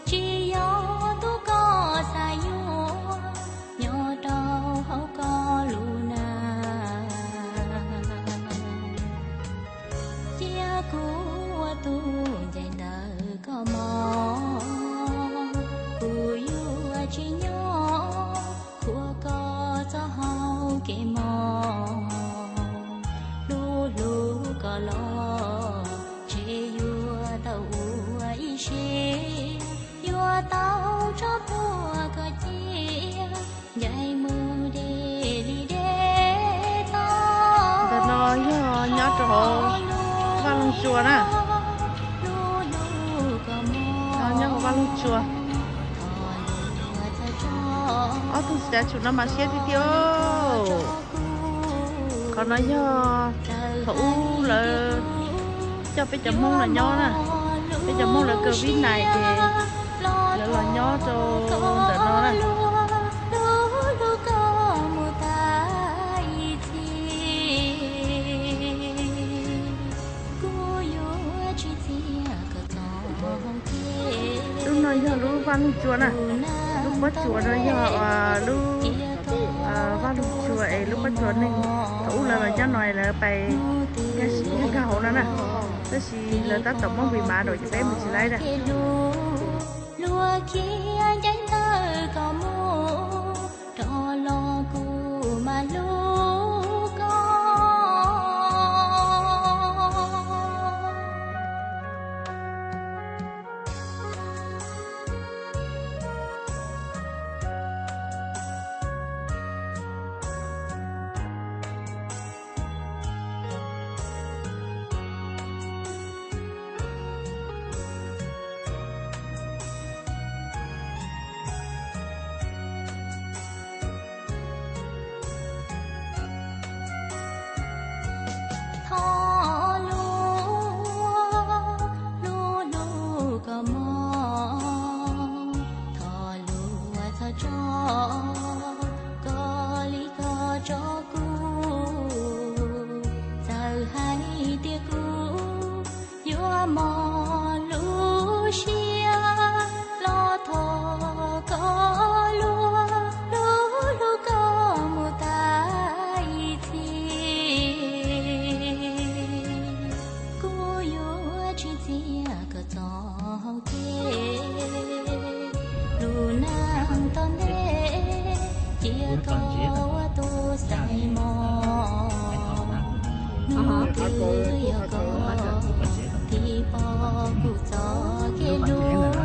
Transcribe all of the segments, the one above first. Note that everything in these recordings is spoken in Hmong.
Tsis yog tub koj xav yuav, nyob rau hauv koj lub nab. Cia kuv ua tus ncaim ntawm koj mog, kuv yuav tsis nyob khuam koj txoj hau kev mog. Hlub hlub koj los ntshe yuav tau ua ib siab, yuav tau tso plhuav koj cia, ncaim mus deb li deb tod. Ntawm no yog nyob rau hauv Vaj Loog Tsua na. Nyob hauv Vaj Loog Tsua. Ob tug statue no mas siab tiag tiag. Qhov no yog thaum ub lawv coj peb cov Hmoob los nyob na, peb cov Hmoob lawv kaw vib nais ces lawv los nyob rau ntawm no na. Lub no yog lub Vaj Loog Tsua na. Lub pob tsuas no yog lub Vaj Loog Tsua es lub pob tsuas neeg thaum ub lawv los nyob no lawv pais nkag siab nkag hauv no na. Tab sis lawv tab tom muab npis mav rau ces peb mus tsis laib na. Luag khiav ncaim ntawm koj mus, rov los kuv mam hlub koj. Thov luag hlub hlub koj mog, thov luag txhob tso koj li koj tso kuv. Txawm hais tias kuv yuav mos lub siab los thov koj luag hlub hlub koj mus tas ib txhis. Kuv yuav tsis txiav koj txoj hau kev, lub neej tom ntej cia koj ua tus xaiv mos. Hnub twg yog koj tiv pom kuv txoj kev hlub,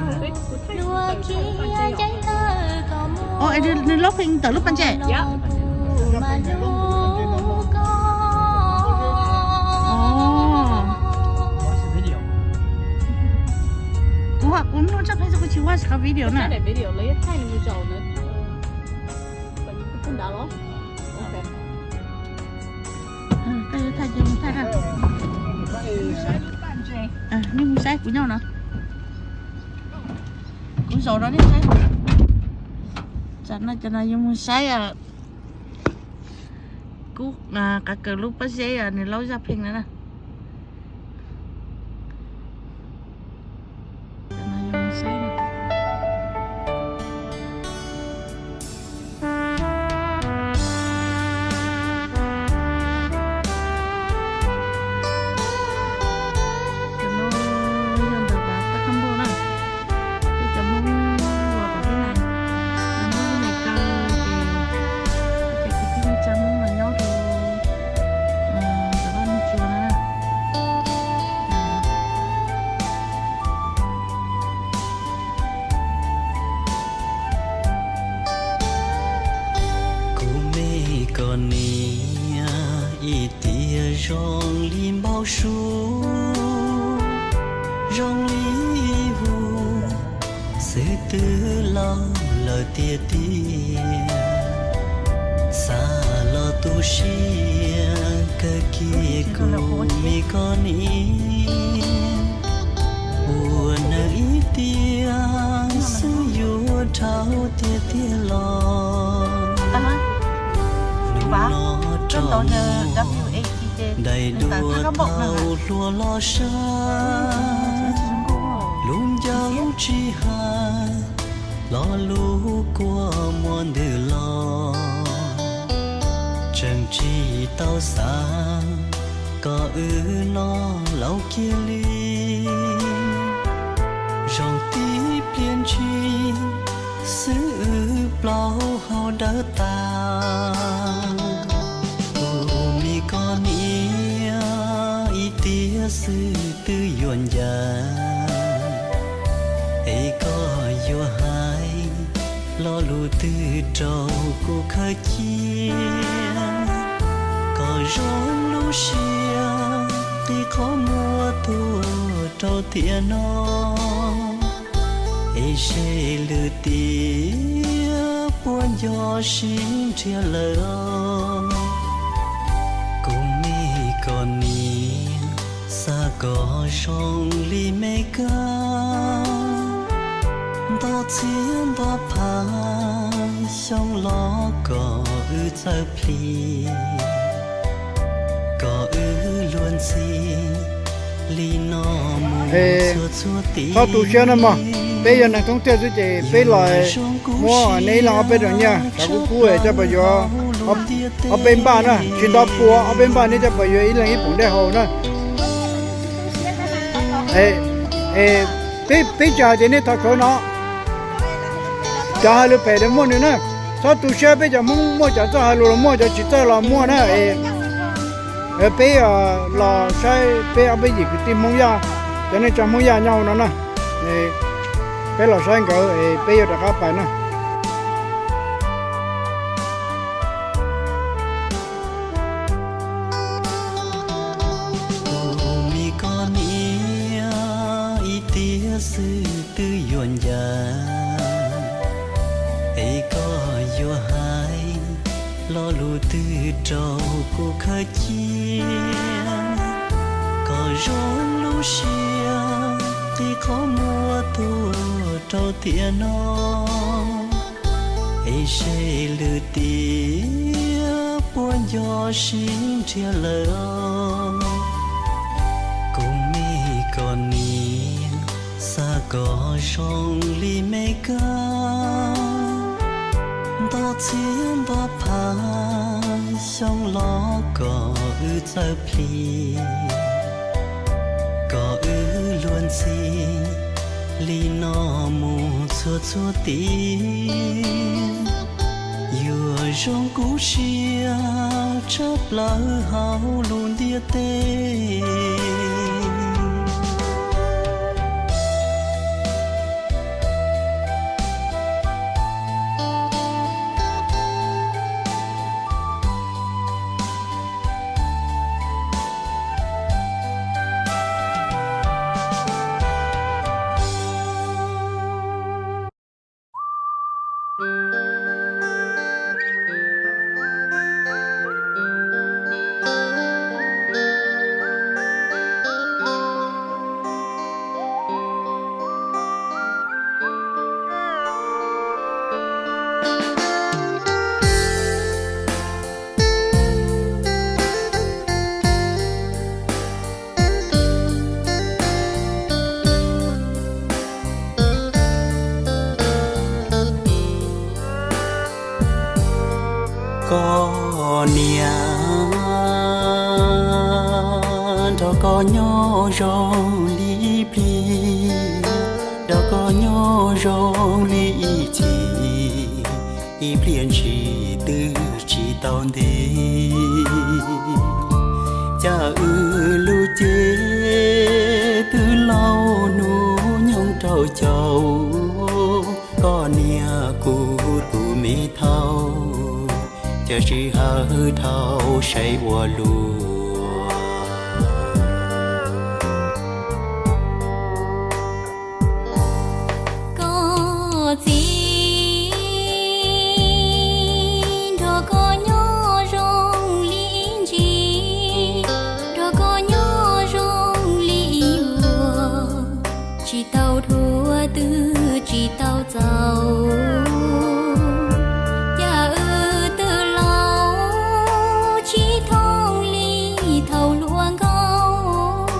luag khiav ncaim ntawm koj mus, nws lob pheej ntawm lub pas ntses. Kuv mas hlub koj. Kuv, kuv mloog tshaj pheej xwb kuv tsis watch qhov video na. Koj yuav thaij ces mus thaij na. Nej mus saib kuv nyob no. Kuv zaum rau nej saib. Tsam no cov no yuav mus saib kuv qav kaws lub pob zeb nws laub zaj pheej na. Kuv me koj niam ib tiam zoo li npau suav, zoo li hu xwb twb laus lawm tiag tiag. Xav los tu siab kawg kiag kuv me koj niam, ua neeg ib tiam xwb yuav dhau tiag tiag los. Hnub no rau daim duab tau hlua los sab, lub Caum tsis hais lo lus kua muag ntws los, tseem tsis tau xav kom wb noj laus kiag li. Zoo tib pliag ntshis xwb wb plaub hau dawb tas. Tus me koj niam, ib tiag xwb twb yuav ncaim, es koj yuav hais lo lus twg rau kuv khaws cia. Kom zoo lub siab qi qhov muag tuag rau tiam no, es seb lwm tiam puas nco sib nrhiav lawm. Kuv me koj niam, xav kom zoo li me kab, nto txhiab nto phav xyoo los kom wb txawj plhis, kom wb luag ntxhi li no mus txhua txhua tim. Txhob tu siab nawb mog, peb yog neeg thoob tiag xwb ces peb los muab neb ib leeg ob peb rau nyiaj, tshav kub kub coj pas yuav ob peb npaj na, tsis nto pua ob peb npaj neb coj pas yuav ib leeg ib poom dej haus na. Peb tsis hais tias nej thov khawv no, cov hais lus phem los muaj nws na. Txhob tu siab, peb cov Hmoob muaj cov txawj hais lus los muaj, cov tsis txawj los muaj na. Peb los saib peb ob peb yim kwv tij Hmoob Yaj, cov neej tsa Hmoob Yaj nyob hauv no na. Peb los saib nkawd es peb yuav rov qab pais na. Tus me koj niam, ib tiag xwb twb yuav ncaim, es koj yuav hais lo lus twg rau kuv khaws cia. Kom zoo lub siab qi qhov muag tuag rau tiam no, es seb lwm tiam puas nco sib nrhiav lawm. Kuv me koj niam, xav kom zoo li me kab, nto txhiab nto phav xyoo los kom wb txawj plhis, kom wb luag ntxhi li no mus txhua txhua tim. Yuav zoo kub siab tshaj plaws hauv lub ntiaj teb. Koj niam, nrog koj nyob zoo li ib plig, nrog koj nyob zoo li ib chim, ib pliag ntshis twb tsis tau ntev. Cas wb lub cev twb laus hnub nyoog rau caum, koj niam kuv tus me thauj, cas sij hawm dhau saib ua luaj. Koj txiv, nrog koj nyob zoo li ib ntsis, nrog koj nyob zoo li ib vuag, tsis tau dhuav twb tsis tau txaus. Cas wb twb laus tsis thooj li thaum hluas nkauj,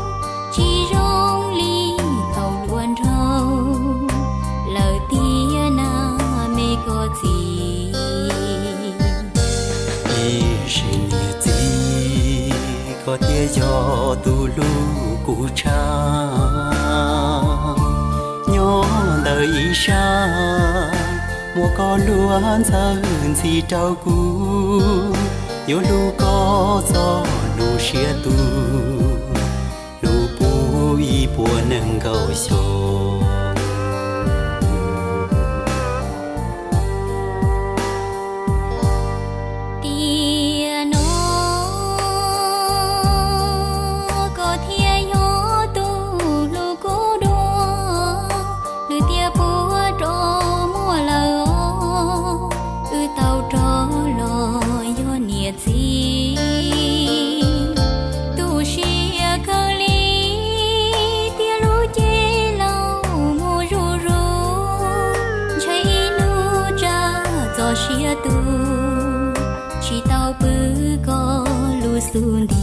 tsis zoo li thaum hluas nraug. Koj thiaj yog tus hlub kuv tshaj. Nyob ntawm ib sab, muaj koj lub ntxhawb ntxhi rau kuv, yuav hlub koj txog hnub siab tu, hlub puv ib puas nees nkaum xyoo. Tiam no koj thiaj yog tus hlub kuv dua, lwm tiam puag rov muaj lawm os, wb tau rov los yog niam txiv. Tu siab kawg li, tiam lub cev laus mus zuj zus, ntshai ib hnub tsam txoj sia tu, tsis tau pw koj lub xub ntiag.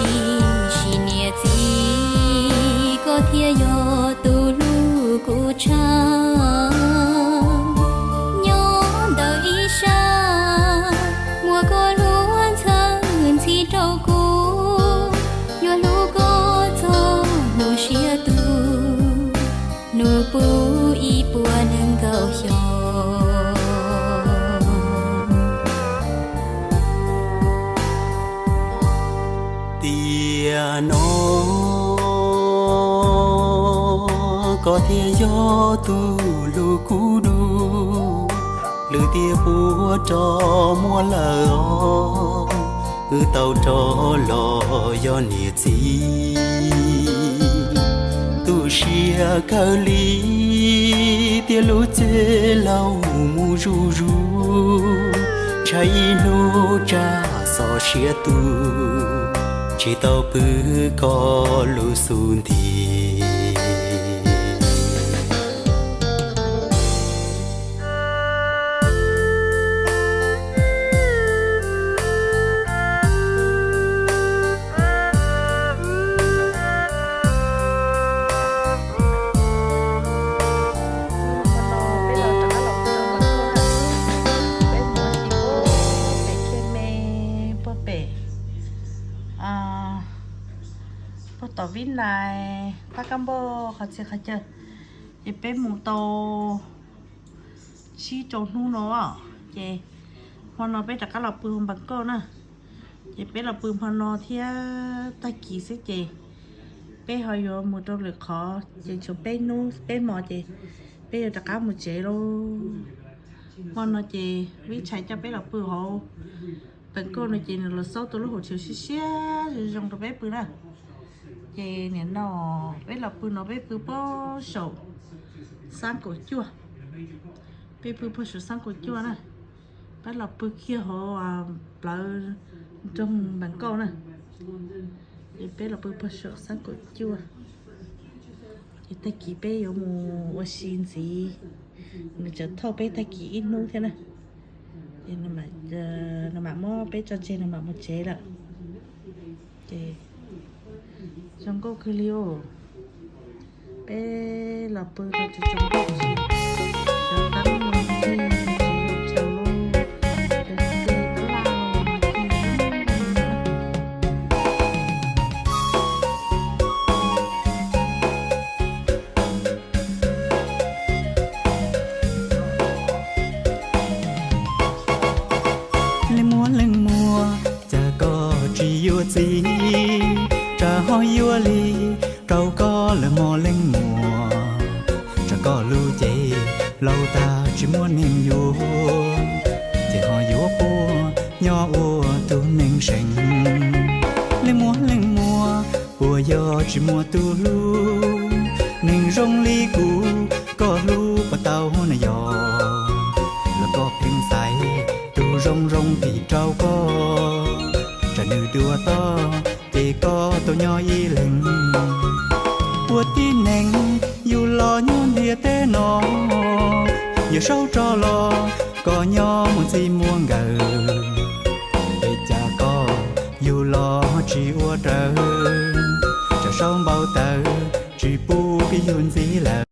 Ib sim niam txiv, koj thiaj yog tus hlub kuv tshaj. Nyob ntawm ib sab, muaj koj lub ntxhawb ntxhi rau kuv, yuav hlub koj txog hnub siab tu, hnub puv ib puas nees nkaum xyoo. Tiam no koj thiaj yog tus hlub kuv dua, lwm tiam puag rov muaj lawm os, wb tau rov los yog niam txiv. Tu siab kawg li, tiam lub cev laus mus zuj zus, ntshai ib hnub tsam txoj sia tu, tsis tau pw koj lub xub ntiag. Peb los rov qab los pw rau nram tuaj, peb mus ua si puag pem Khe Me, puag pem, puag tom Vib Nais, Phab Kab Npauj qhov txhia qhov chaw. Ces peb mus tau tsib rau hnub no, ces hmo no peb rov qab los pw hauv Npas Kauj na. Ces peb los pw hmo no thiab tag kis xwb ces peb ho yuav mus rau lwm qhov, ces tshuav peb hnub peb hmos ces peb yuav rov qab mus tsev lauj. Hmo no ces Vib Tshais coj peb los pw hauv Npas Kauj no ces nws los xauj tau lub hauv tshauv siab siab zoo zoo rau peb pw na. Ces nim no peb los pw no peb pw puag saum Xab Kaum Cuaj. Peb pw puag saum Xab Kaum Cuaj na. Peb los pw kiag hauv plawv nroog Npas Kauj na. Ces peb los pw puag saum Xab Kaum Cuaj. Ces tag kis peb yuav mus ua si ntxiv, nws tseem thauj peb tag kis ib hnub thiab na. Ces nws mam muab peb tso tseg nws mam mus tsev lawm. Ces zoo nkauj kawg li os. Peb los pw rau tsev tseem nkauj, cov teeb los ncig tsev, cov ce tab laj los ncig. Leej muaj leej muag, cas koj tsis yuav txiv? Tsam ho yuav li rau koj lawm mog leej muag. Tsam koj lub cev laus tag tsis muaj neeg yuav, ces ho yuav quaj nyob ua tus neeg seev. Leej muaj leej muag, puas yog tsis muaj tus hlub? Neeg zoo li kuv, koj hlub puas tau na Phim rau koj, tsam nws dua toj ces koj tau nyob ib leeg. Ua tib neeg yug los nyob ntiaj teb no, Yawm Saub tso los koj nyob muaj txij muaj nkawm. Es cas koj yug los ho tsis ua raws, tsam Saub npau taws tsis pub peb yug ntxiv lawm.